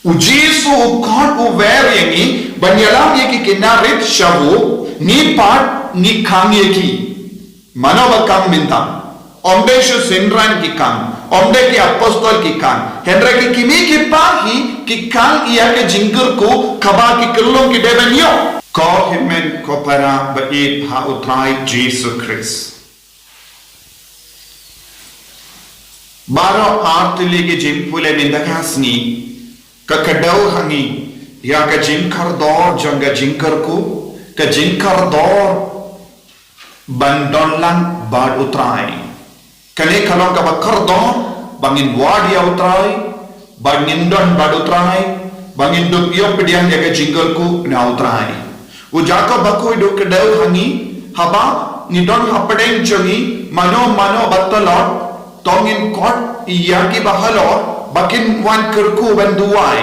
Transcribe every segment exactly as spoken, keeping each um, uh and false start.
U Jisu u khot u wer ïa ngi ban ïalam ïa ki khynnah rit sha u, ngi pat ngi khang ïa ki. Mano ba khang mynta? Ym dei shu synran ki khang, ym dei ki apostol ki khang, hynrei ki kmie ki kpa hi ki khang ïa ka jingkyrkhu kaba ki khyllung ki dei ban ïoh. Ko hynmen ko para ba ïeit ha U Trai Jisu Khrist, baroh artylli ki jingpule mynta ka sngi ka kdew ha ngi ïa ka jingkordor jong ka jingkyrkhu, ka jingkordor ban don lang bad U Trai. Kane ka long kaba kordor ba ngin wad ïa U Trai, ba ngin don bad U Trai, ba ngin dup ïoh pdiang ïa ka jingkyrkhu na U Trai. U Jakob bakhuid u kdew ha ngi, haba ngi don hapdeng jong ngi mano mano ba tlot, to ngin khot ïa ki bahalor ba kin wan kyrkhu ban duwai.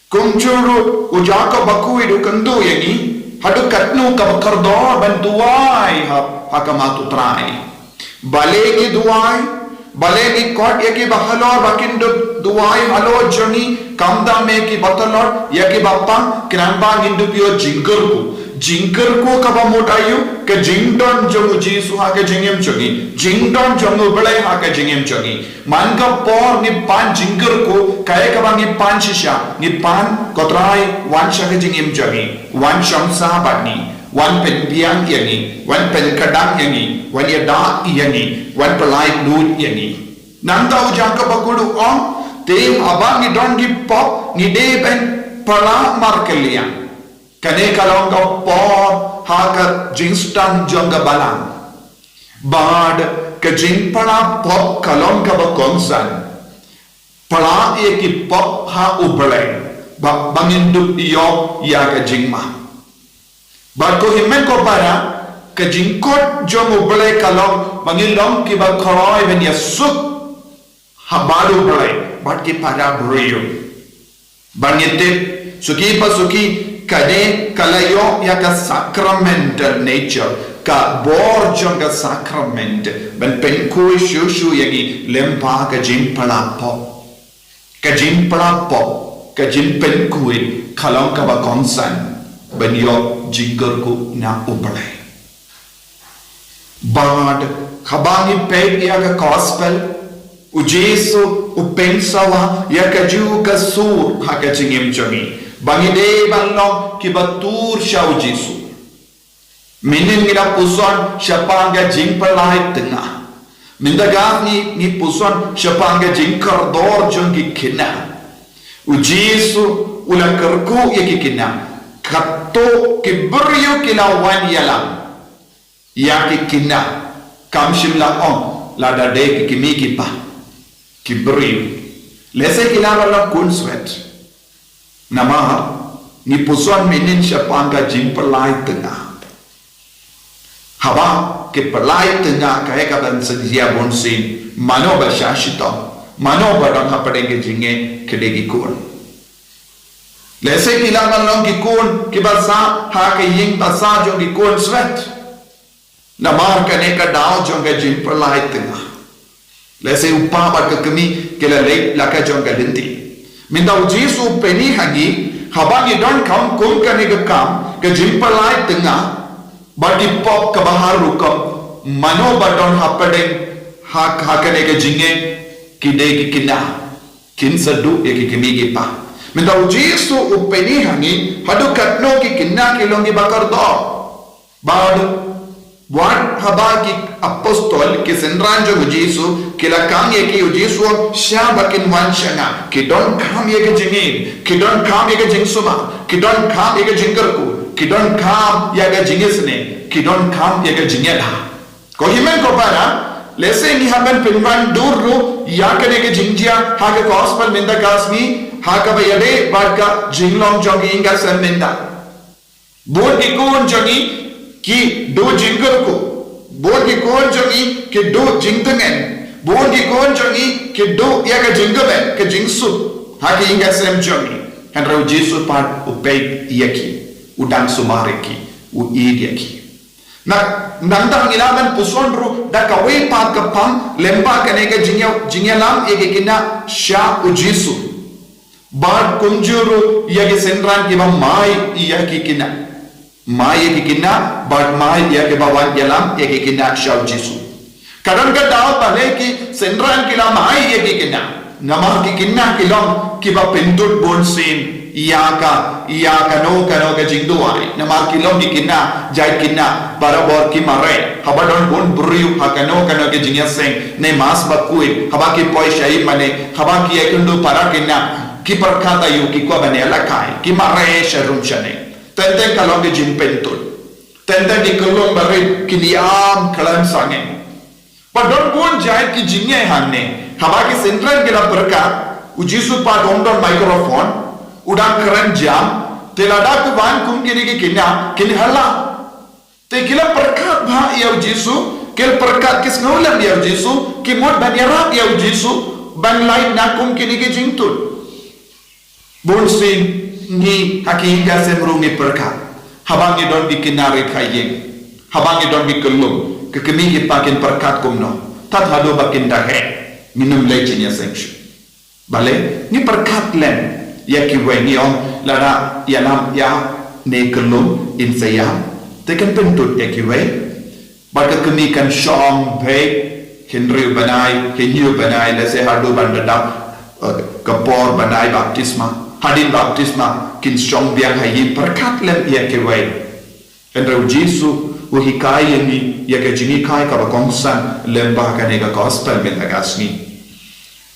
Kumjuh ruh u Jakob bakhuid u kyntu ïa ngi, haduh katno kaba kordor ban duwai ha, ha khmat U Trai. Balei ngi duwai? Balei ngi khot ïa ki bahalor ba kin dup duwai halor jong ngi, khamtam ïa ki batlot, ïa ki bapang, khnang ba ngin dup ïoh jingkyrkhu? Jingkyrkhu kaba mut aïu? Ka jingdon jong U Jisu ha ka jingim jong ngi, jingdon jong U Blei ha ka jingim jong ngi. Man ka por ngi pan jingkyrkhu, kaei kaba ngi pan shisha, ngi pan, Ko Trai, wan sha ka jingim jong ngi, wan shong sah bad ngi, wan pynbiang ïa ngi, wan pynkdang ïa ngi, wan ïada ïa ngi, wan pyllait luid ïa ngi. Nangta u Jakob bakhuid u ong, te haba ngi don ki pop, ngi dei ban pala markylliang. Kane ka long ka por ha ka jingstad jong ka balang. Bad ka jingpala pop ka long kaba kongsan. Pala ïa ki pop ha U Blei, ba, ba ngin dup ïoh ïa ka jingma. Bad ko hynmen ko para, ka jingkut jong U Blei ka long ba ngin long kiba khroi ban ïasuk ha bad U Blei bad ki para briew. Ba ngi tip, suki pa suki, kane ka la ïoh ïa ka sacramental nature, ka bor jong ka sacrament, ban pynkhuid shuh shuh ïa ngi lyngba ka jingpala pop. Ka jingpala pop, ka jingpynkhuid, ka long kaba kongsan ban ïoh jingkyrkhu na U Blei. Bad haba ngi peit ïa ka gospel, U Jisu u pynsawa ïa kajuh ka sur ha ka jingim jong ngi, ba ngi dei ban long kiba tur sha U Jisu. Mynnin ngi la puson shaphang ka jingpyllait tnga. Mynta ka sngi ngi puson shaphang ka jingkordor jong ki khynnah. U Jisu u la kyrkhu ïa ki khynnah. Katto ki briew ki la wan ïalam ïa ki khynnah. Kam shym la ong lada dei ki kmie ki kpa, ki briew. Lehse ki la long khun swet. Namar ngi puson mynnin shaphang ka jingpyllait tnga. Haba ki pyllait tnga, kaei kaban sa jia bunsien? Mano ba shah shitom? Mano ba don hapdeng ka jingeh? Ki dei ki khun. Lehse ki la long ki khun kiba sah ha ka ïing ba sah jong ki khun swet. Namar kane ka daw jong ka jingpyllait tnga. Lehse u kpa bad ka kmie ki la leit la ka jong ka lynti. Mynta U Jisu u pyni ha ngi, haba ngi donkam kum kane ka kam, ka jingpyllait tnga, bad ki pop kaba har rukom, mano ba don hapdeng ha, ha kane ka jingeh? Ki dei ki khynnah. Kin sa duh ïa ki kmie ki kpa. Mynta U Jisu u pyni ha ngi, haduh katno ki khynnah ki long kiba kordor. Bad wat haba ki apostol, ki synran jong U Jisu, ki la khang ïa ki, U Jisu u ong, shah ba kin wan sha nga. Ki donkam ïa ka jingim, ki donkam ïa ka jingsumar, ki donkam ïa ka jingkyrkhu, ki donkam ïa ka jingisynei, ki donkam ïa ka jingïada. Ko hynmen ko para, lehse ngi hap ban pynwandur ruh ïa kane ka jingjia ha ka gospel mynta ka sngi, ha kaba ïadei bad ka jinglong jong ngi ïing ka sem mynta. Bun ki khun jong ngi ki duh jingkyrkhu. Bun ki khun jong ngi ki duh jingtngen. Bun ki khun jong ngi ki duh ïa ka jingkmen, ka jingsuk ha ka ïing ka sem jong ngi. Hynrei U Jisu pat u peit ïa ki, u dang sumar ïa ki, u ïeit ïa ki. Na, nangta ngi lah ban puson ruh da kawei pat ka phang lyngba kane ka jingïa, jingïalam ïa ki khynnah sha U Jisu. Bad kumjuh ruh ïa ki synran kiba mai ïa ki khynnah. Mai ïa ki khynnah, bad mai ïa kiba wan ïalam ïa ki khynnah sha u Jisu. Ka don ka daw ba lei ki synran ki la mai ïa ki khynnah. Namar ki khynnah ki long kiba pyntud bun sien ïa ka, ïa kano kano ka jingduwai. Namar ki long ki khynnah, jait khynnah, barabor ki mareh. Haba don bun briew ha kano kano ka jingïaseng, ne Mass Bakhuid, haba ki poi sha ïingmane, haba ki ïakynduh para khynnah, ki pyrkhat aïu, ki kwah ban ïalehkai, ki mareh sha rum sha neng. Teng teng ka long ka jingpyntud. Teng teng ki kyllon barit kin ïam khlem sangeh. Bad don bun jait ki jingeh hangne. Haba ki synran ki la pyrkhat, u Jisu pat um don microphone, u dang kren jam, te lada ki wan kum kine ki khynnah, kin hala. Te ki la pyrkhat bha ïa u Jisu, ki la pyrkhat, ki sngew lem ïa u Jisu, ki mut ban ïarap ïa u Jisu, ban lait na kum kine ki jingtud. Bun sien ngi ha ki ïing ki sem ruh ngi pyrkhat. Haba ngi don ki khynnah rit ha ïing, haba ngi don ki khyllung, ki kmie ki kpa kin pyrkhat kumno? Tad haduh ba kin da heh, ngin ym leit jingïaseng shuh. Balei? Ngi pyrkhat lem ïa kiwei, ngi ong lada ïalam ïa ne khyllung in sa ïam, te kan pyntud ïa kiwei. Bad ka kmie kan shong beit hynriew bnai, hynñiew bnai, lehse haduh ban da dap, eh, ka por ban ai baptisma. Hadien baptisma kin shong biang ha ïing, pyrkhat lem ïa kiwei. Hynrei u Jisu u hikai ïa ngi ïa ka jinghikai kaba kongsan lem bad kane ka gospel mynta ka sngi.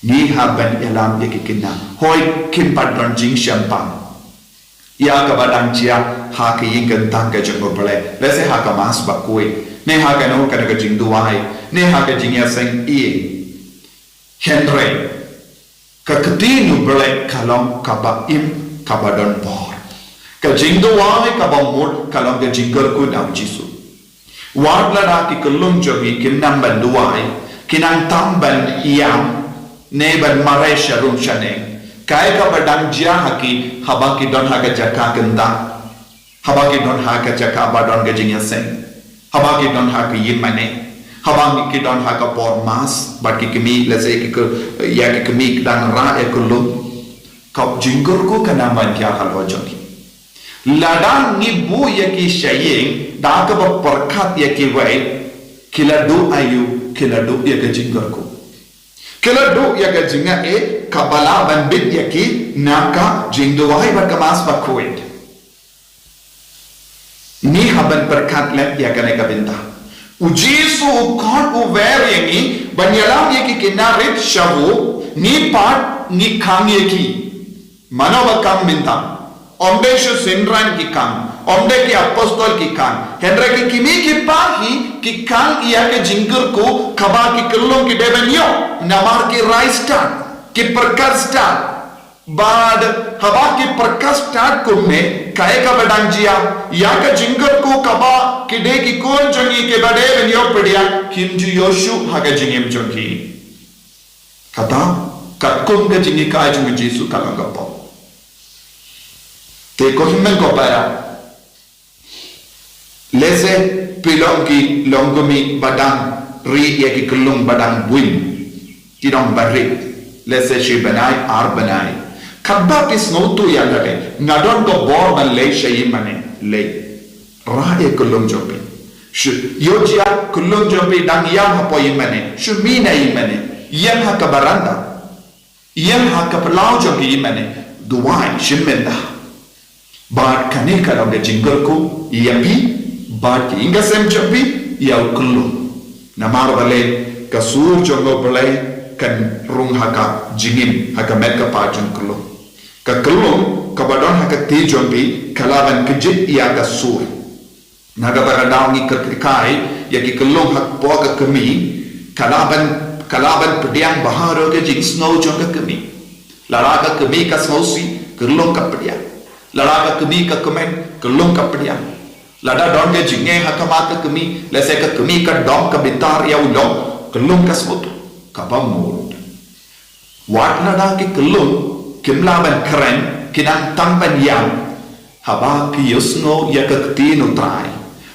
Ngi hap ban ïalam ïa ki khynnah. Hooid, kin pat don jingshemphang ïa kaba dang jia ha ka ïing kyntang ka jong U Blei, lehse ha ka Mass Bakhuid, ne ha kano kano ka jingduwai, ne ha ka jingïaseng ïing. Hynrei ka ktien U Blei ka long kaba im, kaba don bor. Ka jingduwai kaba mut ka long ka jingkyrkhu na u Jisu. Wat lada ki khyllung jong ngi kim nang ban duwai, ki nang tam ban ïam ne ban mareh sha rum sha neng, kaei kaba dang jia ha ki haba ki don ha ka jaka kyntang, haba ki don ha ka jaka ba don ka jingïaseng, haba ki don ha ka ïingmane, haba ki don ha ka por Mass bad ki kmie, lehse ki, ki, ïa ki kmie ki dang rah ïa ka khyllung. Ka jingkyrkhu ka nang ban jia halor jong ki. Lada ngi buh ïa ki sha ïing da kaba pyrkhat ïa kiwei, ki la duh aïu? Ki la duh ïa ka jingkyrkhu. Ki la duh ïa ka jingaiei kaba lah ban bit ïa ki na ka jingduwai bad ka Mass Bakhuid. Ngi hap ban pyrkhat lem ïa kane ka bynta. U Jisu u khot, u wer ïa ngi ban ïalam ïa ki khynnah rit sha u, ngi pat ngi khang ïa ki. Mano ba khang mynta? Ym dei shu synran ki khang, ym dei ki apostol ki khang, hynrei ki kmie ki kpa hi ki khang ïa ka jingkyrkhu kaba ki khyllung ki dei ban ïoh, namar ki rai stad, ki pyrkhat stad. Bad haba ki pyrkhat stad kumne, kaei kaba dang jia? Ïa ka jingkyrkhu kaba ki dei ki khun jong ngi kiba dei ban ïoh pdiang, kim ju ïoh shuh ha ka jingim jong ki. Kata, katkum ka jinghikai jong u Jisu ka long ka pop. Te ko hynmen ko para, lehse phi long ki longkmie ba dang ri ïa ki khyllung ba dang buiñ, ki dang barit, lehse shi bnai, ar bnai. Katba phi sngewthuh ïa lade, nga don ka bor ban leit sha ïingmane, leit. Rah ïa ka khyllung jong phi. Shu ïoh jia ka khyllung jong phi dang ïam hapoh ïingmane, shu mih na ïingmane, ïeng ha ka baranda, ïeng ha ka phyllaw jong ka ïingmane, duwai shim bynta. Bad kane ka long ka jingkyrkhu ïa phi bad ki ïing ki sem jong phi ïa u khyllung. Namar balei? Ka sur jong U Blei kan rung ha ka jingim, ha ka met ka phad jong u khyllung. Ka khyllung kaba don ha ka kti jong phi ka lah ban kjit ïa ka sur. Na kata ka daw ngi kyrkieh ïa ki khyllung hapoh ka kmie, ka lah ban, ka lah ban pdiang bha ruh ka jingsngew jong ka kmie. Lada ka kmie ka sngewsih, ka khyllung ka pdiang. Lada ka kmie ka kmen, ka khyllung ka pdiang. Lada don ka jingeh ha khmat ka kmie, lehse ka kmie ka dom ka bitar ïa u lok, ka khyllung ka sngewthuh. Kaba mut, wat lada ki khyllung kim lah ban kren, ki nang tam ban ïam, haba ki ïohsngew ïa ka ktien U Trai,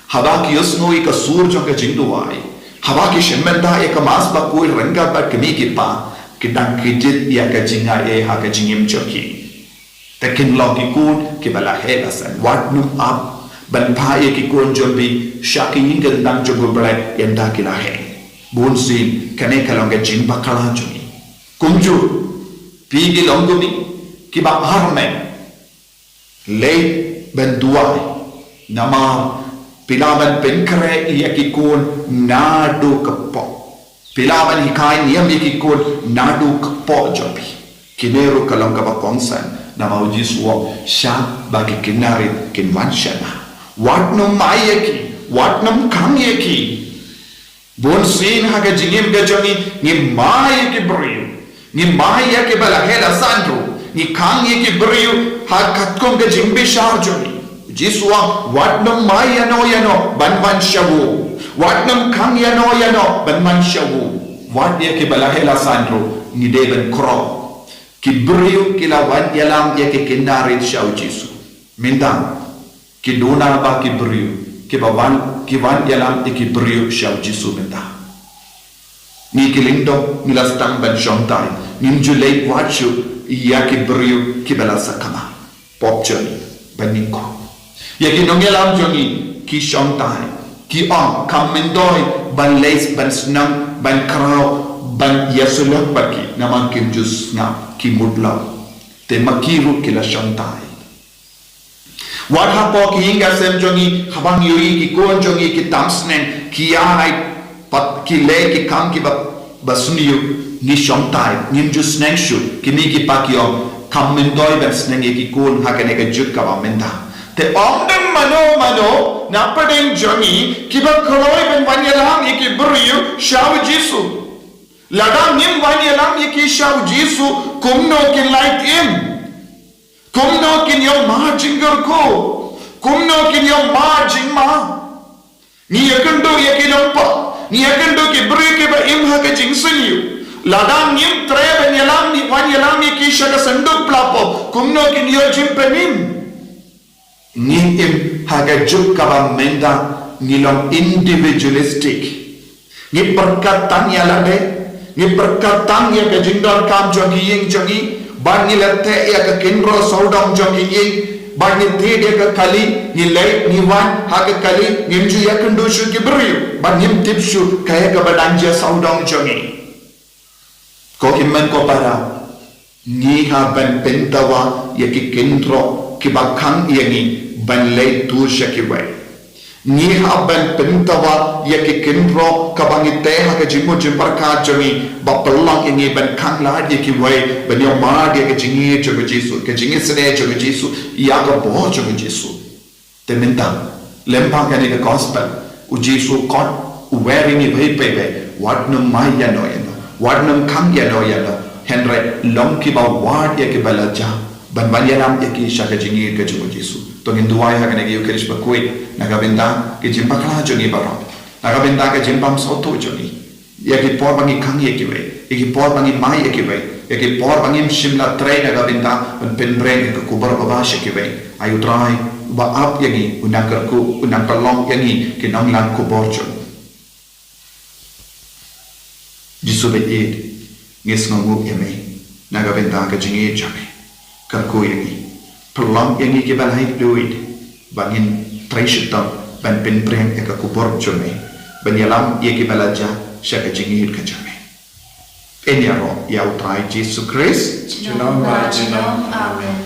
haba ki ïohsngew ïa ka sur jong ka jingduwai, haba ki shim bynta ïa ka Mass Bakhuid ryngkat bad ki kmie ki kpa, ki dang kjit ïa ka jingaiei ha ka jingim jong ki. Te kin long ki khun kiba la heh la san. Wat nym ap ban phah ïa ki khun jong phi sha ki ïing kyndang jong U Blei ynda ki la heh. Bunsien kane ka long ka jingbakla jong ngi. Kumjuh phi ki long kumne kiba armet, leit ban duwai, namar phi lah ban pynkhreh ïa ki khun naduh kpoh. Phi lah ban hikai niam ïa ki khun naduh kpoh jong phi. Kine ruh ka long kaba kongsan, namar U Jisu u ong, shah ba ki khynnah rit kin wan sha nga. Wat nym mai ïa ki, wat nym khang ïa ki. Bunsien ha ka jingim ka jong ngi, ngi mai ïa ki briew, ngi mai ïa kiba la heh la san ruh, ngi khang ïa ki briew ha katkum ka jingbishar jong ngi. U Jisu u ong, wat nym mai ïano ïano ban wan sha u. Wat nym khang ïano ïano ban wan sha u. Wat ïa kiba la heh la san ruh ngi dei ban khroh. Ki briew ki la wan ïalam ïa ki khynnah rit sha U Jisu. Mynta ki duna ba ki briew kiba wan, ki wan ïalam ïa ki briew sha U Jisu mynta. Ngi ki lyngdoh ngi la sdang ban shongthait, ngim ju leit wad shuh ïa ki briew kiba la sakma. Pop jong ngi ba nyngkong. Ïa ki nongïalam jong ngi ki shongthait, ki ong kam myntoi ban leit ban sneng ban khraw ban ïasyllok bad ki, namar kim ju sngap, ki mut law. Te ma ki ruh ki la shongthait. Wat hapoh ki ïing ki sem jong ngi, haba ngi ïohi ki khun jong ngi ki tam sneng, ki ïaid pat ki leh ki kam kiba, ba sniew, ngi shongthait, ngim ju sneng shuh. Kine ki paid ki ong kam myntoi ban sneng ïa ki khun ha kane ka juk kaba mynta. Te ym don mano mano na pdeng jong ngi kiba kloi ban wan ïalam ïa ki briew sha U Jisu. Lada ngim wan ïalam ïa ki sha U Jisu, kumno kin lait im? Kumno kin ïoh mad jingkyrkhu? Kumno kin ïoh mad jingma? Ngi ïakynduh ïa ki nongpop, ngi ïakynduh ki briew kiba im ha ka jingsniew. Lada ngim treh ban ïalam, ngi wan ïalam ïa ki sha ka synduk pla pop, kumno kin ïoh jingpynim? Ngi im ha ka juk kaba mynta ngi long individualistic. Ngi pyrkhat tang ïa lade, ngi pyrkhat tang ïa ka jingdonkam jong ki ïing jong ngi, bad ngi la teh ïa ka kynroh sawdong jong ki ïing, bad ngi thied ïa ka kali, ngi leit ngi wan ha ka kali, ngim ju ïakynduh shuh ki briew, bad ngim tip shuh kaei kaba dang jia sawdong jong ngi. Ko hynmen ko para, ngi hap ban pyndawa ïa ki kynroh kiba khang ïa ngi ban leit tur sha kiwei. Ngi hap ban pyndawa ïa ki kynroh kaba ngi teh ha ka jingmut jingpyrkhat jong ngi ba pynlong ïa ngi ban khang lad ïa kiwei, ban ïoh mad ïa ka jingïeit jong U Jisu, ka jingisynei jong U Jisu, ïa ka bor jong U Jisu. Te mynta, lyngba kane ka gospel, U Jisu u khot, u wer ïa ngi beit beit beit, wat nym mai ïano ïano, wat nym khang ïano ïano, hynrei long kiba wad ïa kiba la jah, ban wan ïalam ïa ki sha ka jingïeit ka jong U Jisu. To ngin duwai ha kane ka Eucharist bakhuid, na ka bynta ki jingbakla jong ngi baroh, na ka bynta ka jingbymsngewthuh jong ngi. Ïa ki por ba ngi khang ïa kiwei, ïa ki por ba ngi mai ïa kiwei, ïa ki por ba ngim shym la trei na ka bynta ban pynbeit ïa ka khubor kaba sha kiwei. Ai U Trai uba ap ïa ngi, u nang kyrkhu, u nang pynlong ïa ngi ki nonglan khubor jong u. Jisu baieit, ngi sngewnguh ïa me na ka bynta ka jingïeit jong me. Kyrkhu ïa ngi, pynlong ïa ngi kiba la ïeit, ba ngin trei shitom ban pynbeit ïa ka khubor jong me, ban ïalam ïa kiba la jah sha ka jingïeit ka jong me. Yn ïaroh ïa U Trai Jisu Khrist. Junom ba junom. Amen.